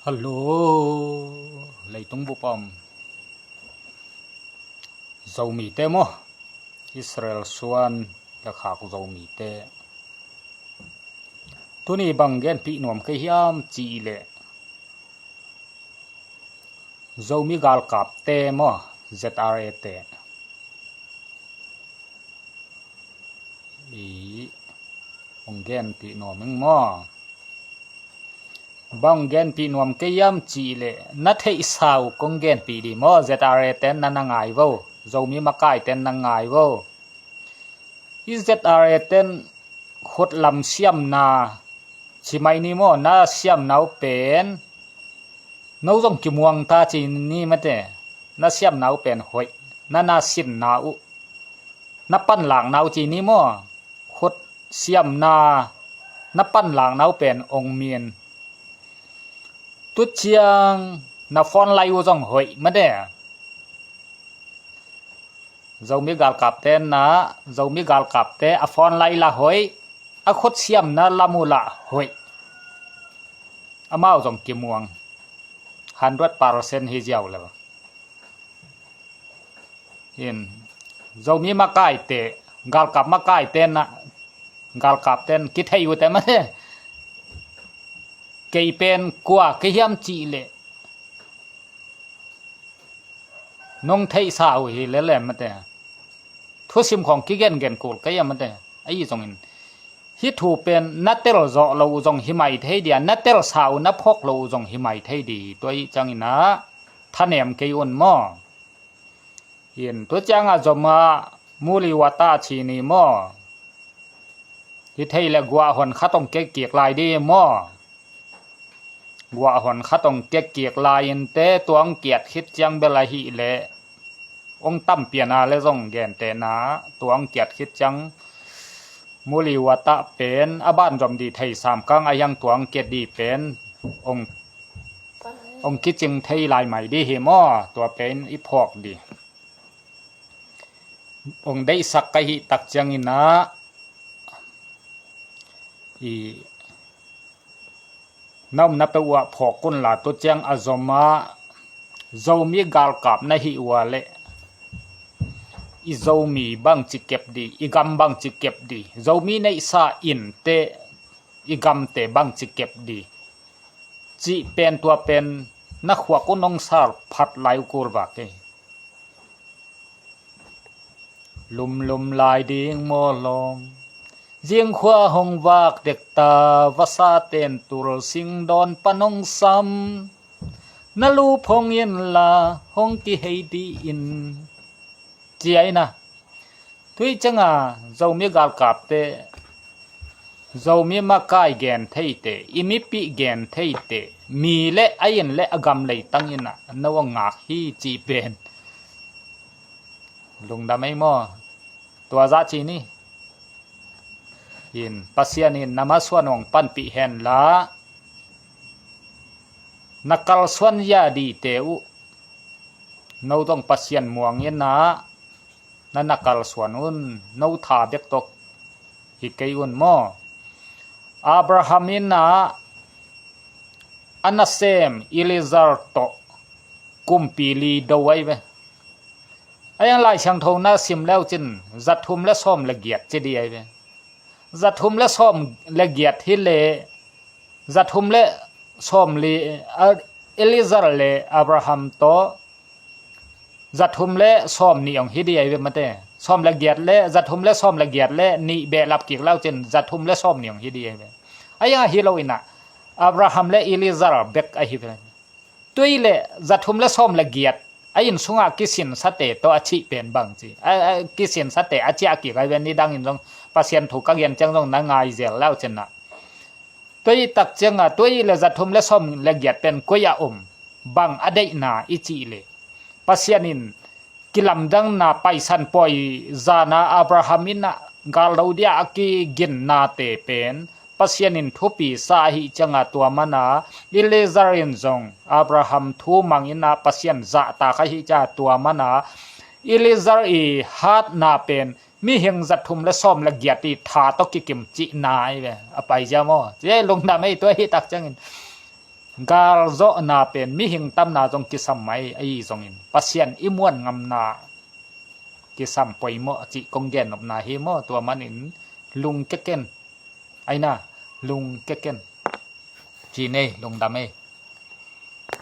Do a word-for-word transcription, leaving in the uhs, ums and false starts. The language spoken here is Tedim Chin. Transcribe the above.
Hallo, leitung bup a om Zomite maw, Israel suan le khak Zomite, tuni bang genpih nuam kei hiam cih leh, Zomi galkapte maw, Z R A te, i, hong genpih nuam ing maw? Bang genpih nuam kei hiam cih leh, na theihsa uh kong genpih dih maw. Z R A ten na na ngai vo, Zomi makai ten na ngai vo. I Z R A ten khut lam siamna, ci mai ni maw, na siamna uh pen, no zong kimuang ta ci ni mate, na siamna uh pen hoih, na na sinna uh, na panlakna uh ci ni maw, khut siamna, na panlakna uh pen ong min. Tu ciang na phone lai uh zong hoih mate. Zomi galkapte na, Zomi galkapte a phone lai la hoih, a khut siamna lam uh la hoih. Amau zong kimuang. Hundred percent hi ziau lo. In, Zomi makaite, galkap makaite na, galkapten kithei uh te mate. Kei pen kua kei hiam cih leh, nong theihsa uh hi lele mate. Thusim khong kigengen kul kei a mate. Ahi zongin, hih thu pen na telzawh lo uh zong hi mai thei dia, na telsa uh na phawk lo uh zong hi mai thei di. Tua ih ciangin ah thanem kei un maw. In, tu ciang a zom a, muli wata ci ni maw. Hi thei le guah hon khat ong kiat kik lai di maw. Guah hon khat ong kiat kik lai in te, tua ong kiat khit ciang bel ahih leh, ong tam pian a le zong gentehna, tua ong kiat khit ciang muli wata pen a ban zom di thei sam kang a hiang, tua ong kiat di pen ong, ong kicing thei lai mai di hi maw. Tua pen i phawk di. Ong deihsak ka hih tak ciangin ah, i, na omna peuh uh ah phawk un la. Tu ciang a zom a, Zomi galkap na hih uh a leh, i Zomi bangci kep di, i gam bangci kep di, Zomi neihsa in te, i gamte bangci kep di, cih pen tua pen na khuak uh nong sal phat lai uh kul vak hi. Lumlum lai ding maw lawm. Zingkhua hong vak dekta, vasa ten tul singdawn pan hong sam. Na lup hong in la, hong kihei di in. Ci a ina. Tui cianga Zomi galkapte, Zomi makai gen theite, i mipih gen theite, mi le a in le a gam leitang ina no a ngak hi cih pen lungdam ei maw? Tua zah ci ni. In, Pasian in na masuan hong panpih hen la, na kalsuan ya dihte uh, no zong Pasian muang ina, na na kalsuan un, no tha bek tawh hi kei un maw? Abraham ina a nasem Eliezer tawh kumpi li do ai ve. A yang Lai Siangtho na sim leu cin, zathum le sawm le giat ci di ai ve. Zathum le sawm le giat hi le, zathum le sawm li, a, Eliezer le Abraham tawh zathum le sawm nih ong hi di ai ve mate. Sawm le giat le, zathum le sawm le giat le nih behlap kik lau cin, zathum le sawm nih ong hi di ai ve. A yang a hi lo ina, Abraham le Eliezer bek a hi ve. Tui le zathum le sawm le giat a inn sungah kisinsate tawh a cih pen bang ci. A, a, kisinsate a ciah kik ai ve, nidangin zong Pasian thu ka gen ciang zong na ngai zel lau cinna. Tui tak cianga, tui le zathum le sawm le giat pen koi a om, bang a deihna i cih le, Pasian in kilamdangna paisan pawi zana Abraham ina galdo dia a kiginnate pen Pasian in thupi sa ahi cianga tua mana Eliezer in zong Abraham thu mang ina Pasian zahtak ahi cianga tua mana Eliezer i hatna pen mihing zathum le sawm le giat i tha tawh kikim cihna ai ve. A paizia maw? Ci ei lungdam ei tua hi tak ciangin. Galzawhna pen mihing tamna zong kisam mai ahi zongin Pasian i muan ngamna kisam poimawh cih kong gennopna hi maw? Tua manin lungkia ken. Aina, lungkia ken. Ci nei, lungdam ei.